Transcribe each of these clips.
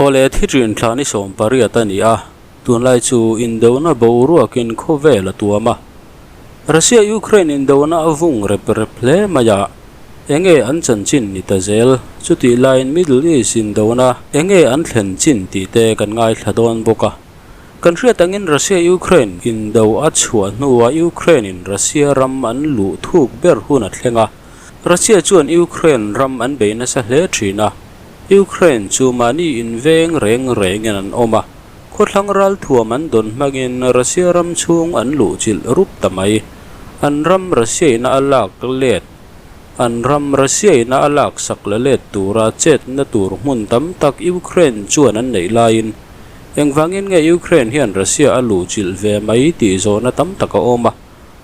Awle thi ṭin thla ni 18 a ni a, tunlai chu indona boruakin khawvel a tuam a. Russia-Ukraine indona a vung rep rep hle mai a, enge an chanchin ni ta zel? Chutih laiin Middle East indona enge an thlen chin tih te kan ngaithla dawn bawk a. Kan hriat angin Russia-Ukraine indo a chhuah hnuah Ukraine-in Russia ram an luh thuk ber hun a thleng a. Russia chuan Ukraine ram an bei nasa hle thin a, Ukraine chu mahni inveng reng rengin an awm a, khawthlang ralthuam an dawn hmangin Russia ram chhung an luh chilh rup ta mai. An ram Russia-ina a lak let An ram Russia-ina a lak sak la let tura chetna tur hmun tam tak Ukraine chuan an neih laiin engvangin nge Ukraine hian Russia a luh chilh ve mai tih zawhna tam tak a awm a.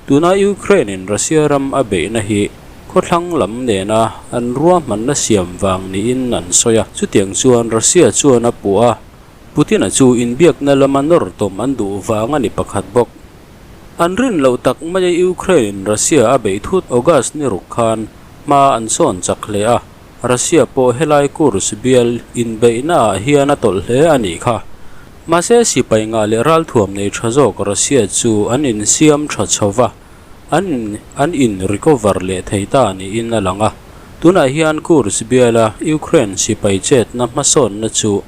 Tuna Ukraine-in Russia ram a beihna hi khawthlang lam nena an ruahmanna siam vang niin an sawi a. Chutiang chuan Russia chuan a puh a, Putin-a chu inbiakna lama nawr tawm an duh vang a ni pakhat bawk. An rin loh tak maia Ukraine-in Russia a beih thut August ni ruk khan hma an sawn chak hle a, Russia pawh helai Kursk bial inbeihnaah hian a tawlh hle a nih kha. Mahse, sipai ngah leh ralthuam nei tha zawk Russia chu an insiam tha chho va, an an in recover leh thei ta niin a lang a. Tunah hian Kursk biala Ukraine sipai chetna hmasawnna chu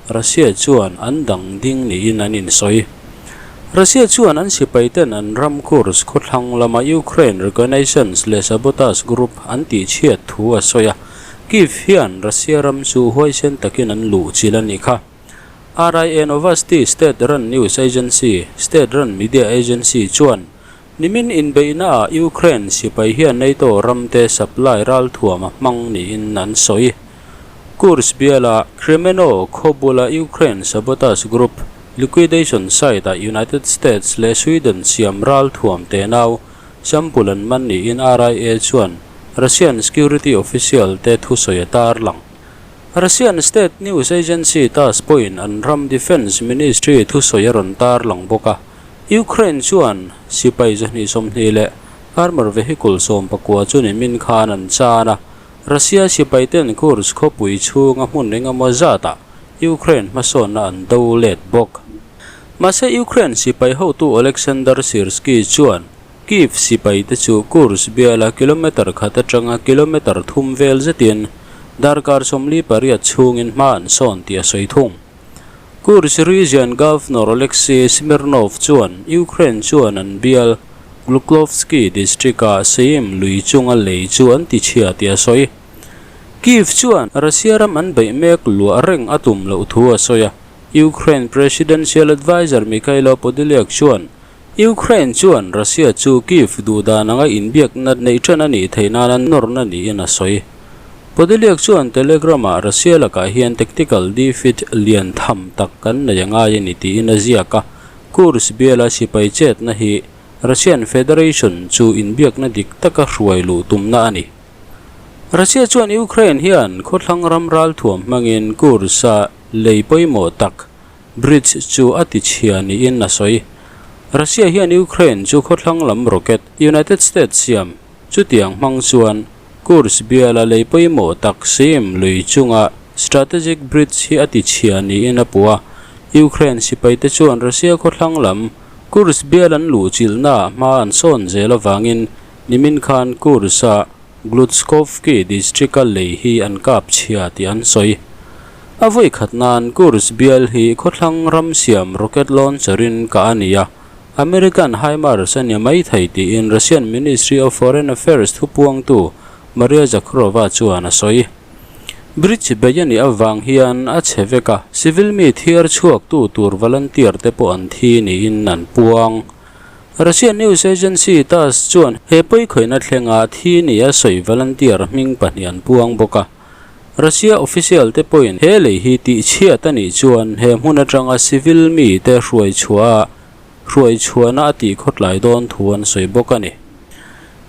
Russia chuan an dang ding niin an insawi. Russia chuan an sipaiten an ram Kursk khawthlang lama Ukraine reconnaissance leh sabotage group an tihchhiat thu a sawi a, Kyiv hian Russia ram chu huaisen takin an luh chilh a nih kha. RIA Novosti state-run news agency, state-run media agency, chuan nimin inbeihnaah Ukraine sipai hian NATO ramte supply ralthuam a hmang niin an sawi. Kursk biala Kremeno khaw bula Ukraine sabotage group liquidation site-ah United States leh Sweden siam ralthuam tenau sample an man niin RIA chuan Russian security official te thusawi a tarlang. Russian state news agency Tass pawhin an ram defence ministry thusawi a rawn tarlang bawk a, Ukraine chuan sipai 220 leh armour vehicle 19 chu nimin khan an chan a, Russia sipaiten Kursk khawpui chhunga hmun engemaw zatah Ukraine hmasawnna an do let bawk. Mahse Ukraine sipai hotu Oleksandr Syrskyi chuan Kyiv sipaite chu Kursk biala kilometre khat atanga kilometre thum vel zetin darkar 48 chhungin hma an sawn tih a sawi thung. Kursk Region Governor Oleksiy Smirnov chuan Ukraine chuan an bial Gluklovsky District-ah Seim lui chunga lei chu an tichhia tih a sawi. Kyiv chuan Russia ram an beih mek luah reng a tum loh thu a sawi a. Ukraine Presidential Adviser Mykhailo Podolyak chuan Ukraine chuan Russia chu Kyiv duh dan anga inbiakna neih ṭan a nih theih nana nawrna niin a sawi. Podolyak chuan Telegram-ah Russia lakah hian tactical defeat lian tham tak kan nei a ngai a ni tiin a ziak a, Kursk biala sipai chetna hi Russian Federation chu inbiakna dik taka hruai luh tumna a ni. Russia chuan Ukraine hian khawthlang ram ralthuam hmangin Kursk-a lei pawimawh tak Bridge chu a tichhia niin a sawi. Russia hian Ukraine chu khawthlang lam rocket, United States siam, chutiang hmang chuan Kursk biala lei pawimawh tak Seim lui chunga strategic bridge hi a tichhia niin a puh a. Ukraine sipaite chuan Russia khawthlang lam Kursk bial an luhchilhnaah hma an sawn zel avangin nimin khan Kursk-a Gludskovky district-a lei hi an kap chhia tih an sawi. A vawi khat nan Kursk bial hi khawthlang ram siam rocket launcher-in kah a ni a, American HIMARS a ni mai thei tiin Russian Ministry of Foreign Affairs thupuangtu Maria Zakharova chuan a sawi. Bridge bei a nih avang hian a chhe vek a, civil mi thiar chhuaktu tur volunteer te pawh an thi niin an puang. Russian news agency Tass chuan he pawikhawihna thlenga thi nia sawi volunteer hming pahnih an puang bawk a. Russia official te pawhin he lei hi tihchhiat a nih chuan he hmun atanga civil mi te hruai chhuah a hruai chhuahna a tih khawtlai dawn thu an sawi bawk a ni.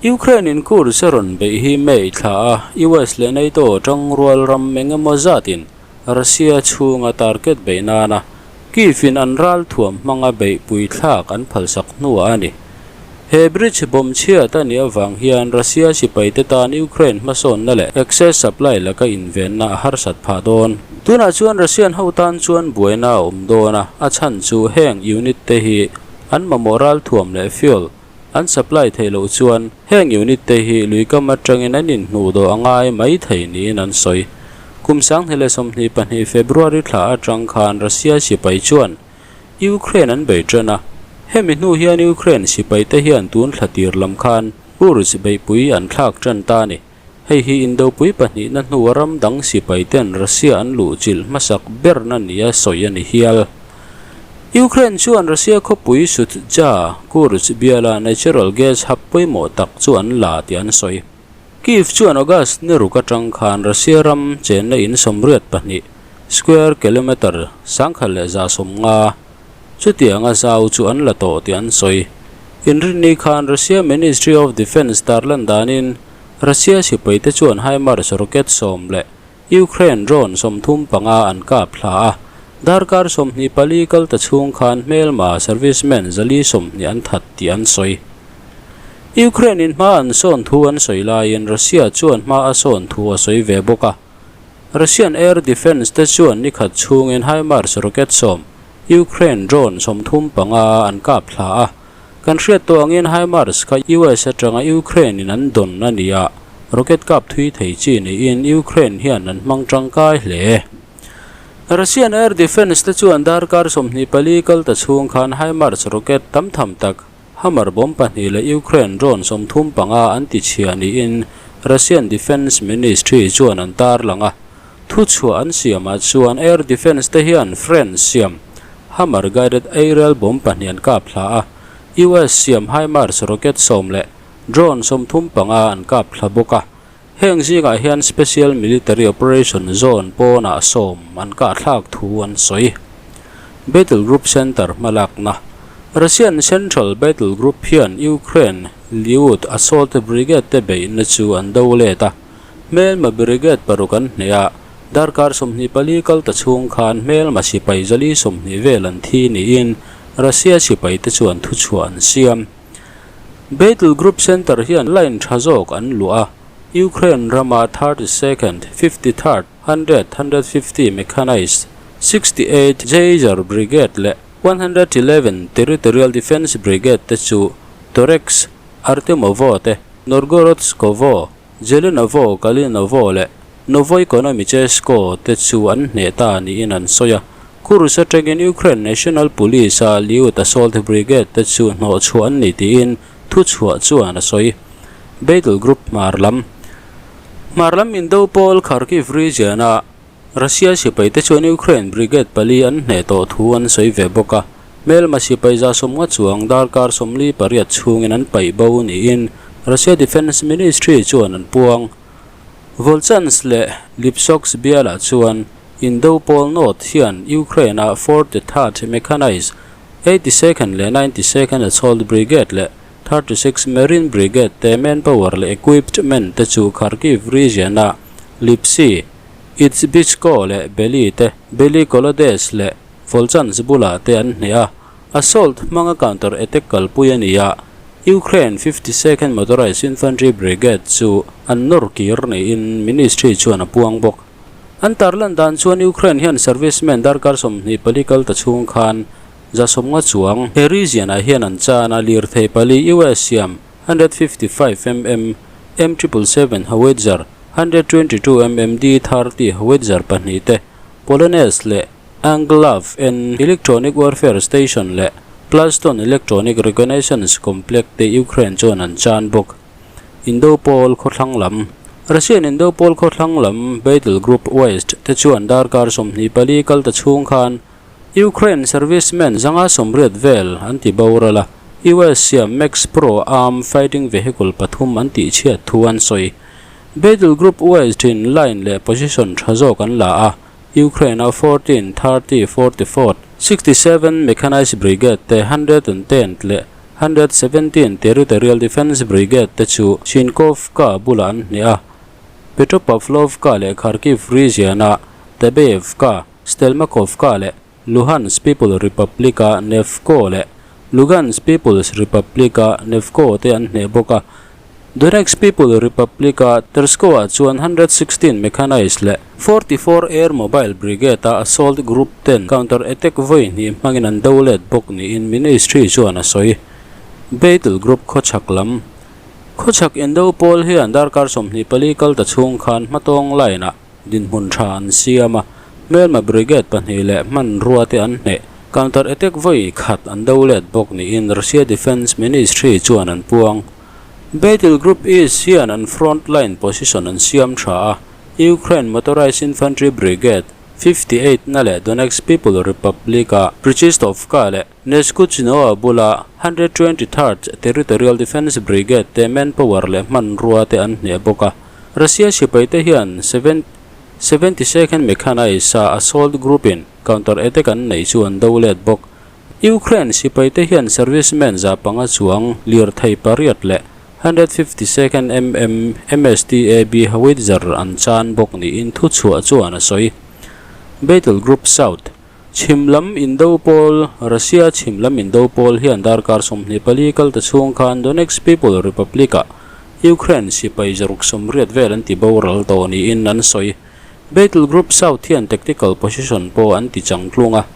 Ukraine in Kursk a rawn beih hi May thla a US leh NATO tangrual ram engemaw zatin Russia chhunga target beih nana Kyiv-in an ralthuam hmanga beihpui thlak an phalsak hnuah a ni. He bridge bomb chhiat a nih avang hian Russia sipaite tan Ukraine hmasawnna leh excess supply laka invenna a harsat phah dawn. Tunah chuan Russian ho tan chuan buaina a awm dawn a, a chhan chu heng unit te hi an mamawh ralthuam leh fuel an supply theih loh chuan heng unit te hi luikam atangin an inhnuh dawh a ngai mai thei niin an sawi. Kum 2022 February thla atang khan Russia sipai chuan Ukraine an bei tan a, hemi hnu hian Ukraine sipai te hian tun thla tir lam khan Kursk beihpui an thlak tan ta a ni. Hei hi Indopui pahnihna hnua ram dang sipai ten Russia an luh chilh hmasak berna nia sawi a ni hial. Ukraine chuan Russia khawpui Sudzha, Kursk biala natural gas hub pawimawh tak chu an la tih an sawi. Kyiv chuan August ni ruk atang khan Russia ram chenna in 82, square kilometre, 1150, Chutianga zau chu an la tawh tih an sawi. Inrinni khan Russia Ministry of Defence tarlan danin Russia sipaite chuan HIMARS rocket sawm leh Ukraine drone 35 an kap thla a. Darkar 24 kal ta chhung khan hmelma servicemen 420 an that tih an sawi. Ukraine in hma an sawn thu an sawi laiin Russia chuan hma a sawn thu a sawi ve bawk a. Russian air defence te chuan ni khat chhungin HIMARS rocket sawm, Ukraine drone 35 an kap thla a. Kan hriat tawh angin HIMARS kha US atanga Ukraine in an dawn a ni a, rocket kap thui thei chi niin Ukraine hian an hmang tangkai hle. Russian air defence te chuan darkar 24 kal ta chhung khan HIMARS rocket tam tham tak Hammer bomb pahnih leh Ukraine drone 35 an ti chhia niin Russian Defence Ministry chuan an tarlang a. Thuchhuah an siamah chuan air defence te hian French siam Hammer guided aerial bomb pahnih an kap thla a, US siam HIMARS rocket sawm leh drone 35 an kap thla bawk a. Heng zingah hian Special Military Operation Zone pawnah sawm an kahthlak thu an sawi. Battle Group Center hmalakna Russian Central Battle Group hian Ukraine Liut Assault Brigade te beihna chu an do let a, hmelma brigade paruk an hneh a, darkar 24 kal ta chhung khan hmelma sipai 420 vel an thi niin Russia sipai te chuan thuchhuah an siam. Battle Group Center hian line tha zawk an luah a, Ukraine rama 32nd, 53rd, 100, 150 Mechanized, 68 Jaeger Brigade leh 111 Territorial Defence Brigade te chu Toretsk, Artemovo te, Novgorodskovo, Zelenovo, Kalinovo leh Novoekonomicheskoe te chu an hneh ta niin an sawi a. Kursk atangin Ukraine National Police-a Liut Assault Brigade te chu hnawhchhuah an ni tiin thuchhuah chuan a sawi. Battle Group hmar lam Hmar lam indo pawl Kharkiv region-a Russia sipaite chuan Ukraine brigade pali an hneh tawh thu an sawi ve bawk a. Hmelma sipai 150 chuang darkar 48 chhungin an paih bo niin Russia Defence Ministry chuan an puang. Volchansk leh Lipsoksk bialah chuan indo pawl North hian Ukraine-a 43rd Mechanized, 82nd leh 92nd Assault Brigade leh 36 Marine Brigade te manpower leh equipment te chu Kharkiv region-a Lipsy, Izbytsko leh Bely te, Bely Kolodez leh Volchansk bulah te an hneh a. Assault hmanga counter attack kalpui a ni a, Ukraine 52nd Motorized Infantry Brigade chu an nawr kir niin ministry chuan a puang bawk. An tarlan dan chuan Ukraine hian servicemen darkar 24 kal ta chhung khan 150 chuang he region-ah hian an chan a, lirthei pali US siam 155 mm M triple seven howitzer, 122 mm D-30 howitzer pahnih te, Polonez leh Anklav N Electronic Warfare Station leh Plaston Electronic Reconnaissance Complex te Ukraine chuan an chan bawk. Indo pawl khawthlang lam Russian Indo pawl khawthlang lam Battle Group West te chuan darkar 24 kal ta chhung khan Ukraine servicemen 180 vel an ti boral a, US siam Max Pro Arm Fighting Vehicle pathum an tihchhiat thu an sawi. Battle Group West in line leh position tha zawk an la a, Ukraine-a 14, 30, 44, 67 Mechanized Brigade te 110 leh 117 Territorial Defence Brigade te chu Shinkovka bulah an hneh a, Petropavlovka leh Kharkiv region-a Tabeevka, Stelmakovka leh Luhansk People Republic-a Nevko leh Lugansk People's Republic-a Nevko te an hneh bawk a. Donetsk People Republic-a Terskoa chuan 116 Mechanized leh 44 Air Mobile Brigade-a assault group ten counter attack vawi hnih hmangin an do let bawk niin ministry chuan a sawi. Battle Group khawchhak lam Khawchhak indo pawl hian darkar 24 kal ta chhung khan hmatawng line-ah dinhmun tha an siam a, hmelma brigade pahnih leh hmanrua te an hneh. Counter attack vawi khat an do let bawk niin Russia Defence Ministry chuan an puang. Battle Group East hian an front line position an siam tha a, Ukraine Motorized Infantry Brigade 58 na leh Donetsk People Republic-a Prechistovka leh Neskuchno-a bula 123rd Territorial Defence Brigade te manpower leh hmanrua te an hneh bawk a. Russia sipaite hian 72nd Mechanized-a assault group-in counter attack an neih chu an do let bawk. Ukraine sipaite hian servicemen za panga chuang lirthei pariat leh 152nd mm MSTAB howitzer an chan bawk niin thuchhuah chuan a sawi. Battle Group South, Chhim lam indo pawl, Russia chhim lam indo pawl hian darkar 24 kal ta chhung khan Donetsk People Republic-ah Ukraine sipai zaruk 80 vel an ti boral tawh niin an sawi. Battle Group South hian tactical position pawh an ti changtlung a.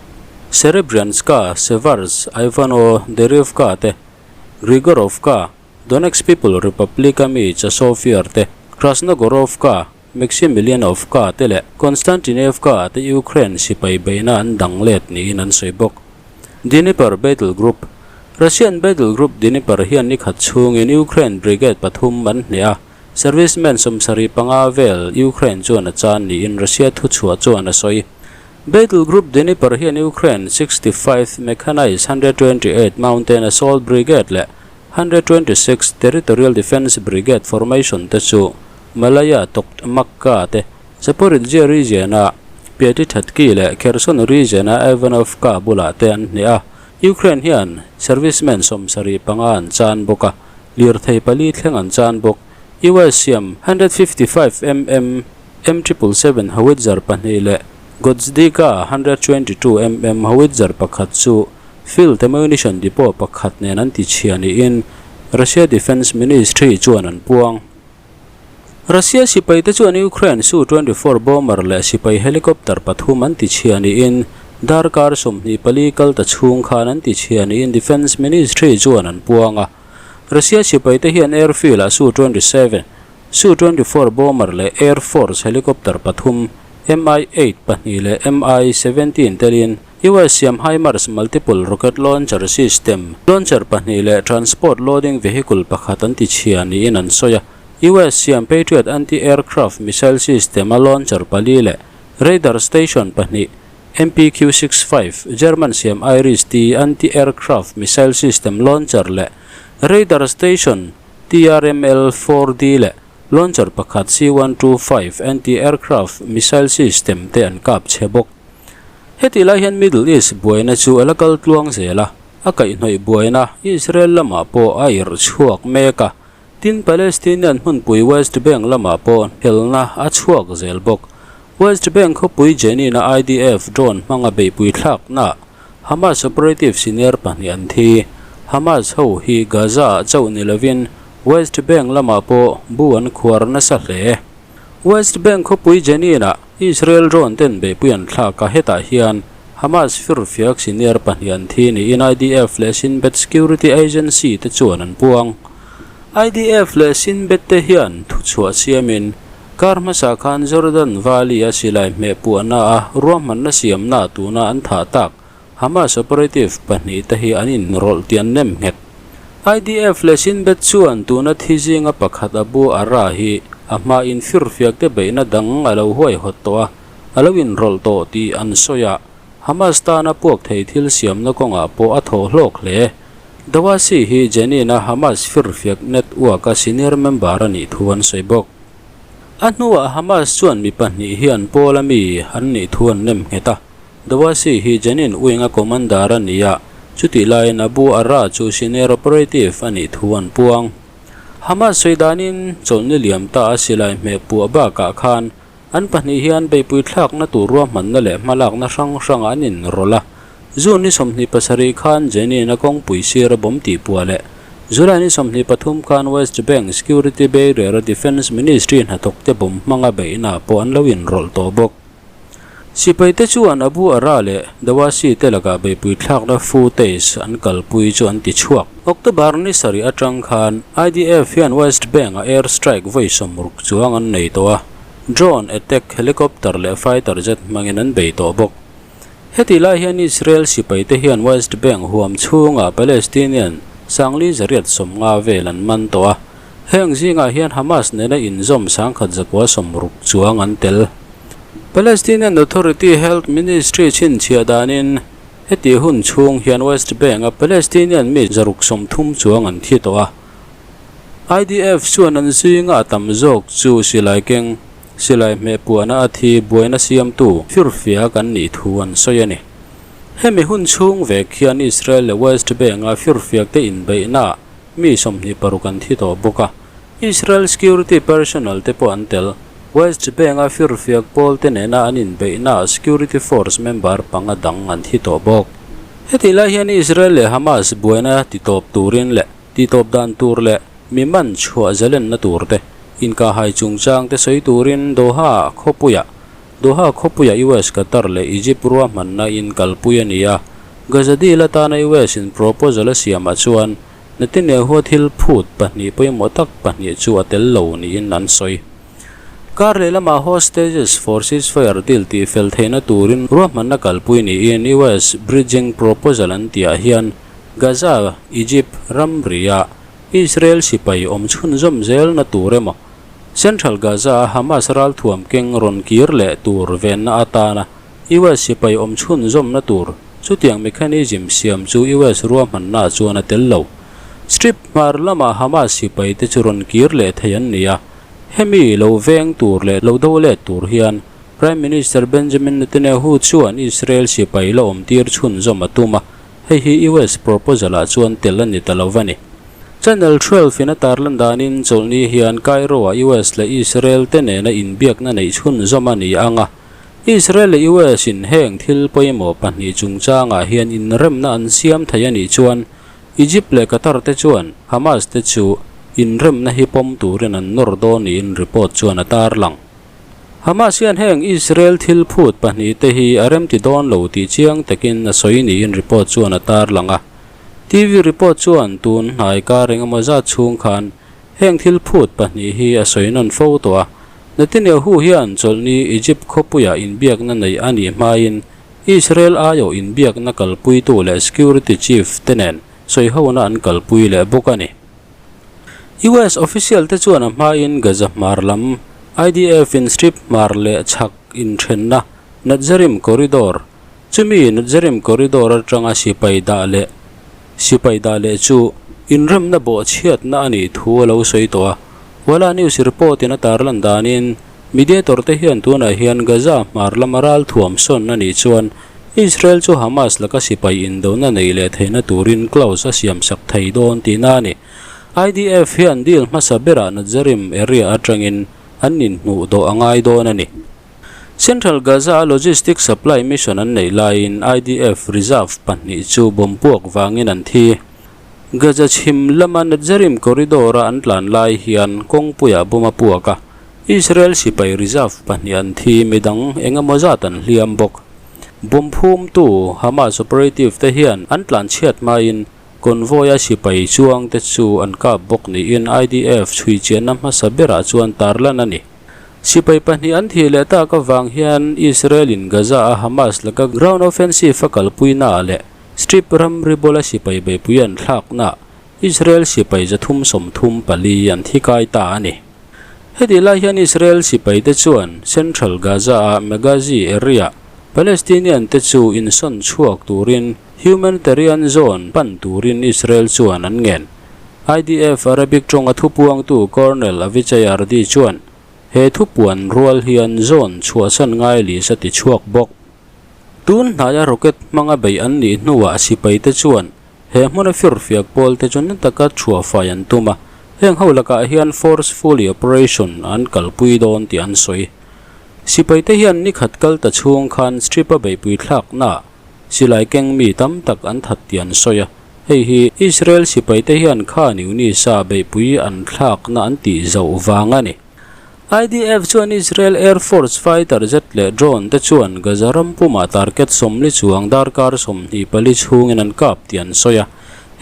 Serebryanska, Seversk, Ivano Derivka te, Grigorovka, Donetsk People Republic-a mi Chasov Yar te, Krasnogorovka, Maksimilianovka te leh Konstantinevka te Ukraine sipai beihna an dang let niin an sawi bawk. Dnipro Battle Group, Russian Battle Group Dnipro hian ni khat chhungin Ukraine brigade pathum an hneh a, servicemen 75 vel Ukraine chuan a chan niin Russia thuchhuah chuan a sawi. Battle Group Dnipro hian Ukraine 65th Mechanized 128 Mountain Assault Brigade leh 126 Territorial Defence Brigade formation te chu Malaya Tokmakka te, Zaporizhzhia region-a Piatithatki leh Kherson region-a Ivanovka bulah te an hneh a. Ukraine hian servicemen 75 an chan bawk a, lirthei pali thleng an chan bawk. US siam 155 mm M triple seven howitzer pahnih leh Gvozdika 122 mm howitzer pakhat chu Field ammunition depot pakhat nen an ti chhia niin Russia Defence Ministry chuan an puang. Russia sipaite chuan Ukraine Su 24 bomber leh sipai helicopter pathum an ti chhia niin darkar 24 kal ta chhung khan an ti chhia niin Defence Ministry chuan an puang a. Russia sipaite hian airfield-ah Su 27, Su 24 bomber leh Air Force helicopter pathum, Mi-8 pahnih leh Mi-17 telin US siam HIMARS multiple rocket launcher system launcher pahnih leh transport loading vehicle pakhat an ti chhia niin an sawi a. US siam Patriot anti-aircraft missile system a launcher pali leh radar station pahnih, MPQ-65, German siam IRIS-T anti-aircraft missile system launcher leh radar station TRML-4D leh launcher pakhat C-125 anti-aircraft missile system te an kap chhe bawk. Heti lai hian Middle East buaina chu a la kal tluang zel a, a kaihhnawih buaina Israel lamah pawh a irh chhuak mek a, tin Palestinian hmunpui West Bank lamah pawh helna a chhuak zel bawk. West Bank khawpui Jenin-a IDF drone hmanga beihpui thlaknaah Hamas operative senior pahnih an thi. Hamas ho hi Gaza-ah chauh ni lovin West Bank lamah pawh bu an khuar nasa hle. West Bank khawpui Jenin-ah Israel drone ten beihpui an thlak a, hetah hian Hamas firfiak senior pahnih an thi niin IDF leh Shin Bet Security Agency te chuan an puang. IDF leh Shin Bet te hian thuchhuah siamin kar hmasa khan Jordan Valley-a silai hmeh puahna a ruahmanna siamna tuna an thah tak Hamas operative pahnih te hi an inrawlh tih an nem nghet. IDF leh Shin Bet chuan tuna thi zinga pakhat Abu Ara hi a hmain firfiak te beihna dang a lo huaihawt tawh a, a lo inrawlh tawh tih an sawi a, Hamas tana puak thei thil siamna kawngah pawh a thawh hlawk hle. Dawasi hi Jenin-a Hamas firfiak network-a senior member a nih thu an sawi bawk. A hnuah Hamas chuan mi pahnih hi an pawl ami an nih thu an nem nghet a. Dawasi hi Jenin Wing-a commander a ni a, chutih laiin Abu Arra chu senior operative a nih thu an puang. Hamas sawi danin chawlhni liam ta a silai hmeh puah bakah khan an pahnih hian beihpui thlakna tur ruahmanna leh hmalakna hrang hrangah an inrawlh a. June ni 27 khan Jenin-a kawngpui sira bomb tih puah leh July ni 23 khan West Bank Security Barrier-a Defence Ministry hnathawkte bomb hmanga beihna pawh an lo inrawlh tawh bawk. Sipaite chuan Abu Ara leh Dawasi te lakah beihpui thlakna footage an kalpui chu an ti chhuak. October ni sarih atang khan IDF hian West Bank-a air strike vawi sawmruk chuang an nei tawh a, drone attack, helicopter leh fighter jet hmangin an bei tawh bawk. Hetih lai hian Israel sipaite hian West Bank huam chhungah Palestinian sangli zariat sawmnga vel an man tawh a, heng zingah hian Hamas nena inzawm sangkhat zakua sawmruk chuang an tel. Palestinian Authority Health Ministry chhinchhiah danin hetih hun chhung hian West Bank-a Palestinian mi zaruk 30 chuang an thi tawh a. IDF chuan an zinga a tam zawk chu silai keng, silai hmeh puahna a thi buaina siamtu firfia kan nih thu an sawi a ni. Hemi hun chhung vek hian Israel leh West Bank-a firfiakte inbeihnaah mi 26 an thi tawh bawk a, Israel security personnel te pawh an tel. West Bank-a firfiak pawlte nena an inbeihnaah security force member panga dang an thi tawh bawk. Hetih lai hian Israel leh Hamas buaina titawp turin leh Tihtawp dan tur leh mi man chhuah zalenna tur te, inkahhai chungchang te sawi turin Doha khawpuiah Doha khawpuiah US Qatar leh Egypt ruahmanna in kalpui a ni a. Gaza deal atana US in proposal a siamah chuan Netanyahu-a thil phut pahnih pawimawh tak pahnih chu a tel lo niin an sawi. Kar leh lamah hostages for ceasefire deal tihfel theihna turin ruahmanna kalpui niin US bridging proposal an tihah hian Gaza, Egypt, ramria Israel sipai awm chhunzawm zelna tur emaw, Central Gaza-a Hamas ralthuam keng rawn kir leh tur venna atana US sipai awm chhunzawmna tur chutiang mechanism siam chu US ruahmanna chuan a tel lo. Strip hmar lama Hamas sipai te chu rawn kir leh thei an ni a, hemi lo veng tur leh lo do let tur hian Prime Minister Benjamin Netanyahu chuan Israel sipai la awmtir chhunzawm a tum a, Hei hi US proposal ah chuan tel a ni ta lo va ni. Channel 12 in a tarlan danin chawlhni hian Cairo ah US leh Israel te nena inbiakna neih chhunzawm a ni ang a. Israel leh US in heng thil pawimawh pahnih chungchangah hian inremna an siam thei a nih chuan Egypt leh Qatar te chuan Hamas te chu inremna hi pawm turin an nawr dawn niin report chuan a tarlang. Hamas hian heng Israel thil phut pahnih te hi a remti dawn lo tih chiang takin a sawi niin report chuan a tarlang a. TV report chuan tun hnai kar engemaw zat chhung khan heng thil phut pahnih hi a sawi nawn fo tawh a. Netanyahu hian chawlhni Egypt khawpuiah inbiakna neih a nih hmain Israel aiawh inbiakna kalpuitu leh security chief te nen sawihona an kalpui leh bawk a ni. US official te chuan a hmain Gaza hmar lam IDF in Strip hmar leh chhak inthenna Netzarim Corridor, chumi Netzarim Corridor atanga sipai dah leh sipai dah leh chu inremna bawhchhiatna a nih thu a lo sawi tawh a. Walla News report in a tarlan danin mediator te hian tunah hian Gaza hmar lama ralthuam sawn a nih chuan Israel chu Hamas laka sipai indona nei leh theihna turin clause a siamsak thei dawn tihna a ni. IDF hian deal hmasa berah Netzarim area atangin an inhnuh dawh a ngai dawn a ni. Central Gaza-a logistic supply mission an neih laiin IDF reserve pahnih chu bomb puak vangin an thi. Gaza chhim lama Netzarim corridor-a an tlan lai hian kawngpuiah bomb a puak a, Israel sipai reserve pahnih an thi, midang eng emaw zat an hliam bawk. Bomb phumtu Hamas operative te hian an tlanchhiat hmain convoy-a sipai chuang te chu an kap bawk niin IDF chhuichianna hmasa berah chuan tarlan a ni. Sipai pahnih an thih leh tak avang hian Israel-in Gaza-a Hamas laka ground offensive a kalpuinaah leh Strip ramri bula sipai beihpui an thlaknaah Israel sipai 334 an thi kai ta a ni. Hetih lai hian Israel sipaite chuan Central Gaza-a Maghazi area Palestinian te chu insawn chhuak turin humanitarian zone pan turin Israel chuan an ngen. IDF Arabic tawnga thupuangtu Colonel Avichai Ardi chuan he thupuan rual hian zone chhuahsan ngai lisa ti chhuak bawk. Tun hnaia rocket hmanga beih an nih hnuah sipaite chuan He hmuna firfiak pawl te chu na taka chhuahfai an tum a, heng ho lakah hian forcefully operation an kalpui dawn tih an sawi. Sipai te hian ni khat kal ta chhung khan strip a beihpui thlaknaah silai keng mi tam tak an that tih an sawi a, Hei hi Israel sipaite hian Khan Yunis-a beihpui an thlakna an tih zauh vang a ni. IDF chuan Israel Air Force fighter jet leh drone te chuan Gaza ram pumah target 40 chuang darkar 24 chhungin an kap tih an sawi a.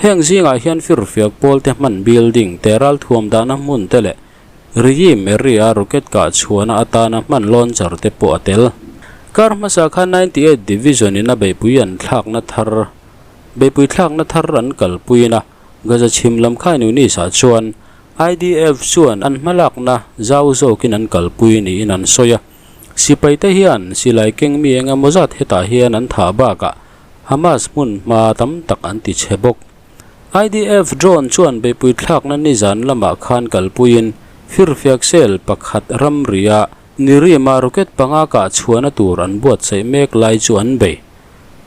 Heng zingah hian firfiak pawl te hman building te ralthuam dahna hmun te leh Riyim area rocket kah chhuahna atana hman launcher te pawh a tel. Kar hmasa khan 98 Division in a beihpui an thlakna thar beihpui thlakna thar an kalpuiin a, Gaza chhim lam Khan Yunis ah chuan IDF chuan an hmalakna zau zawkin an kalpui niin an sawi a. Sipai te hian silai keng mi eng emaw zat hetah hian an thah bakah Hamas hmun hma tam tak an ti chhe bawk. IDF drone chuan beihpui thlakna nizan lamah khan kalpuiin firfiak cell pakhat ramria Nirim-a rocket panga kah chhuahna tur an buatsaih mek lai chu an bei.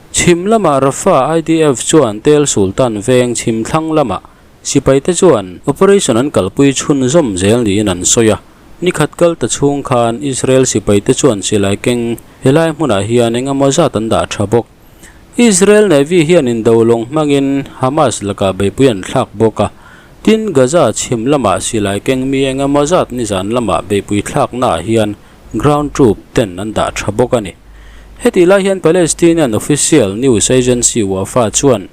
Chhim lamah Rafah IDF chuan Tel Sultan veng chhim thlang lamah sipaite chuan operation an kalpui chhunzawm zel niin an sawi a. Nikhat kal ta chhung khan Israel sipaite chuan silai keng helai hmunah hian eng emaw zat an dah tha bawk. Israel Navy hian indo lawng hmangin Hamas lakah beihpui an thlak bawk a, tin Gaza chhim lamah silai keng mi eng emaw zat nizan lamah beihpui thlaknaah hian ground troop ten an dah tha bawk a ni. Hetih lai hian Palestinian official news agency Wafa chuan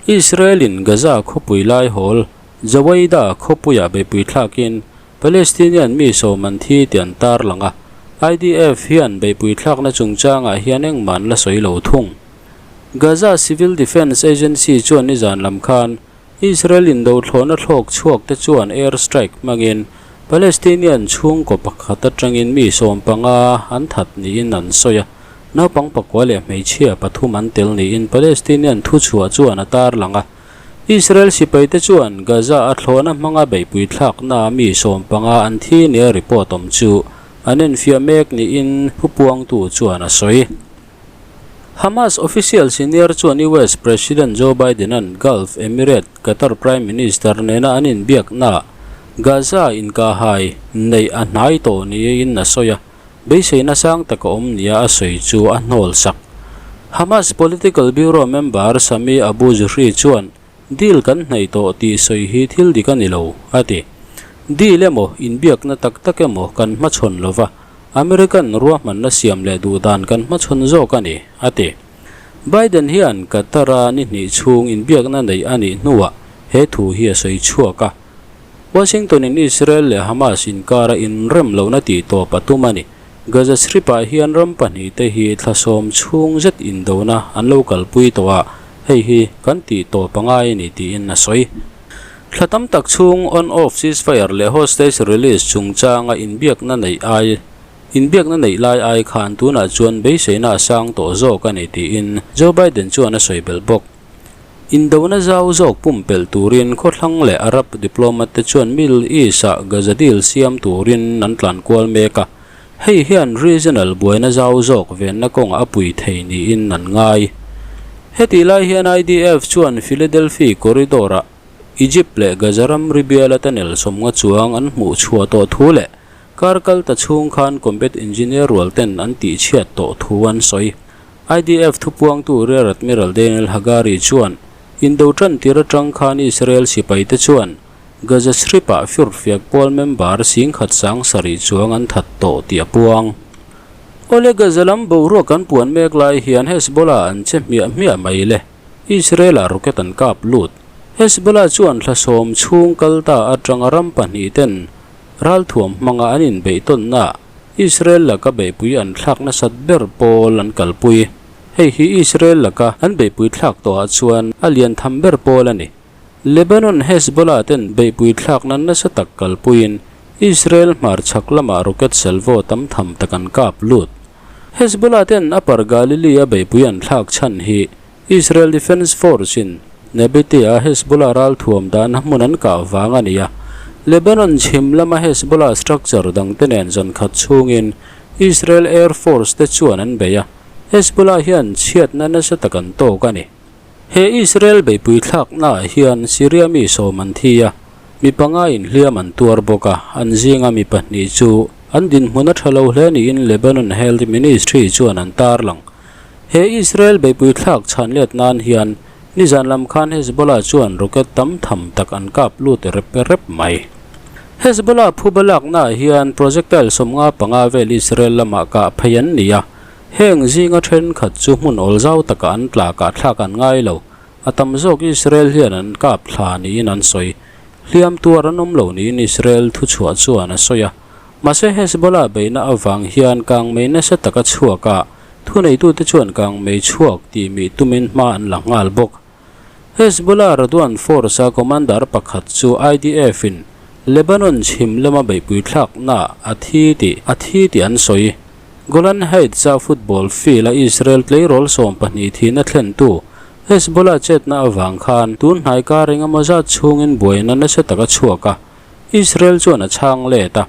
Israel-in Gaza khawpui laihawl Zawaida khawpuiah beihpui thlakin Palestinian mi sawm an thi tih an tarlang a, IDF hian beihpui thlakna chungchangah hian engmah an la sawi lo thung. Gaza Civil Defence Agency chuan nizan lam khan Israel indothlawhna thlawk chhuak te chuan air strike hmangin Palestinian chhungkaw pakhat atangin mi 15 an that niin an sawi a, naupang pakua leh hmeichhia pathum an tel niin Palestinian thuchhuah chuan a tarlang a. Israel sipaite chuan Gaza a thlawhna hmanga beihpui thlakna mi 15 an thi nia report awm chu an enfiah mek niin thupuangtu chuan a sawi. Hamas official senior chuan US President Joe Biden-a'n Gulf Emirate Qatar Prime Minister nena an inbiaknaah Gaza inkahhai neih a hnai tawh niin a sawi a. Beiseina sang taka awm nia a sawi chu a hnawl sak. Hamas Political Bureau member Sami Abu Zuhri chuan, Deal kan hnaih tawh tih sawi hi thil dik a ni lo, a ti. Deal emaw, inbiakna tak tak emaw kan hmachhawn lo va, American ruahmanna siam leh duh dan kan hmachhawn zawk a ni, a ti. Biden hian Qatar-a ni hnih chhung inbiakna neih a nih hnuah he thu hi a sawi chhuak a. Washington-in Israel leh Hamas inkara inrem lohna tih tawp a tum a ni. Gaza Strip-ah hian ram pahnihte hi thla sawm chhung zet indona an lo kalpui tawh a, hei hi kan tih tawp a ngai a ni tiin a sawi. Thla tam tak chhung on-off ceasefire leh hostage release chungchanga inbiakna neih ai inbiakna neih lai ai khan tunah chuan beiseina a sang tawh zawk a ni tiin Joe Biden chuan a sawi belh bawk. Indona zau zawk pumpelh turin khawthlang leh Arab diplomat te chuan Middle East-ah Gaza deal siam turin an tlan kual mek a, hei hian regional buaina zau zawk venna kawngah a pui thei niin an ngai. Hetih lai hian IDF chuan Philadelphi corridor-ah Egypt leh Gaza ramri biala tunnel 50 chuang an hmuh chhuah tawh thu leh kar kal ta chhung khan combat engineer rual ten an tihchhiat tawh thu an sawi. IDF thupuangtu Rear Admiral Daniel Hagari chuan, Indo tan tir atang khan Israel sipaite chuan Gaza Strip-ah firfiak pawl member 10,700 chuang an that tawh tih a puang. Awle Gaza lam boruak an puan mek lai hian Hezbollah an che hmiah hmiah mai le. Israel-ah rocket an kap lut. Hezbollah chuan thla 10 chhung kal ta atanga ram pahnih ten ralthuam hmanga an inbeih tawnnaah Israel laka beihpui an thlak nasat ber pawl an kalpui. Hei hi Israel laka an beihpui thlak tawhah chuan a lian tham ber pawl a ni. Lebanon Hezbollah ten beihpui thlakna nasa tak kalpuiin Israel hmarchhak lamah rocket salvo tam tham tak an kap lut. Hezbollah ten Upper Galilee a beihpui an thlak chhan hi Israel Defence Force-in Nabatieh-a Hezbollah ralthuam dahna hmun an kah vang a ni a, Lebanon chhim lama Hezbollah structure dangte nen zan khat chhungin Israel Air Force te chuan an bei a, Hezbollah hian chhiatna nasa tak an tawk a ni. He Israel beihpui thlaknaah hian Syria mi 10 an thi a, mi panga inhliam an tuar bawk a, an zinga mi pahnih chu an dinhmun a tha lo hle niin Lebanon Health Ministry chuan an tarlang. He Israel beihpui thlak chhan let nan hian Nizan lam khan Hezbollah chuan rocket tam tham tak an kap lut rep rep mai. Hezbollah phuba laknaah hian projectile 55 vel Israel lamah kah phei an ni a, heng zinga thenkhat chu hmun awl zau takah an tla kah thlak an ngai lo. A tam zawk Israel hian an kap thla niin an sawi. Hliam tuar an awm lo niin Israel thuchhuah chuan a sawi a. Mahse Hezbollah beihna avang hian kangmei nasa taka chhuak a, Thuneitute chuan kangmei chhuak tih mih tumin hma an la nghal bawk. Hezbollah Radwan Force-a commander pakhat chu IDF-in Lebanon chhim lama beihpui thlaknaah a thi tih a thi tih an sawi. Golan Heights-a football field-a Israel tleirawl 12 thihna thlentu Hezbollah chetna avang khan tun hnai kar engemaw zat chhungin buaina nasa tak a chhuak a, Israel chuan a chhang let a.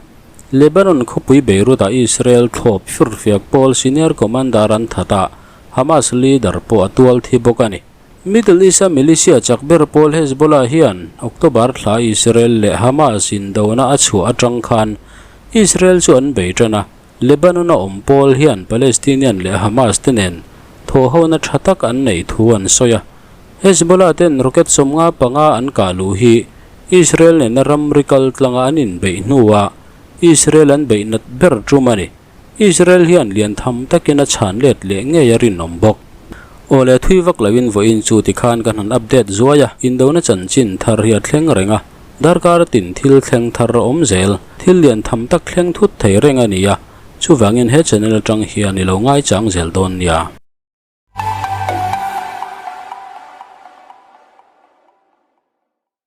Lebanon khawpui Beirut-ah Israel thlawp firfiak pawl senior commander an that a, Hamas leader pawh a tual thi bawk a ni. Middle East-a militia chak ber pawl Hezbollah hian October thla Israel leh Hamas indona a chhuah atang khan Israel chu an bei tan a, Lebanon-a awm pawl hian Palestinian leh Hamas te nen thawhhona tha tak an neih thu an sawi a. Hezbollah ten rocket 55 an kah luh hi Israel nena ramri kal tlanga an inbeih hnuah Israel an beih nat ber tum a ni. Israel hian lian tham takin a chhan let leh ngei a rinawm bawk. Aw le thui vak loin vawiin chu tikhan kan han update zuai a, indona chanchin thar hi a thleng reng a, darkar tin thil thleng thar a awm zel, thil lian tham tak thleng thut thei reng a ni a, chuvangin he channel atang hian i lo ngaichang zel dawn nia.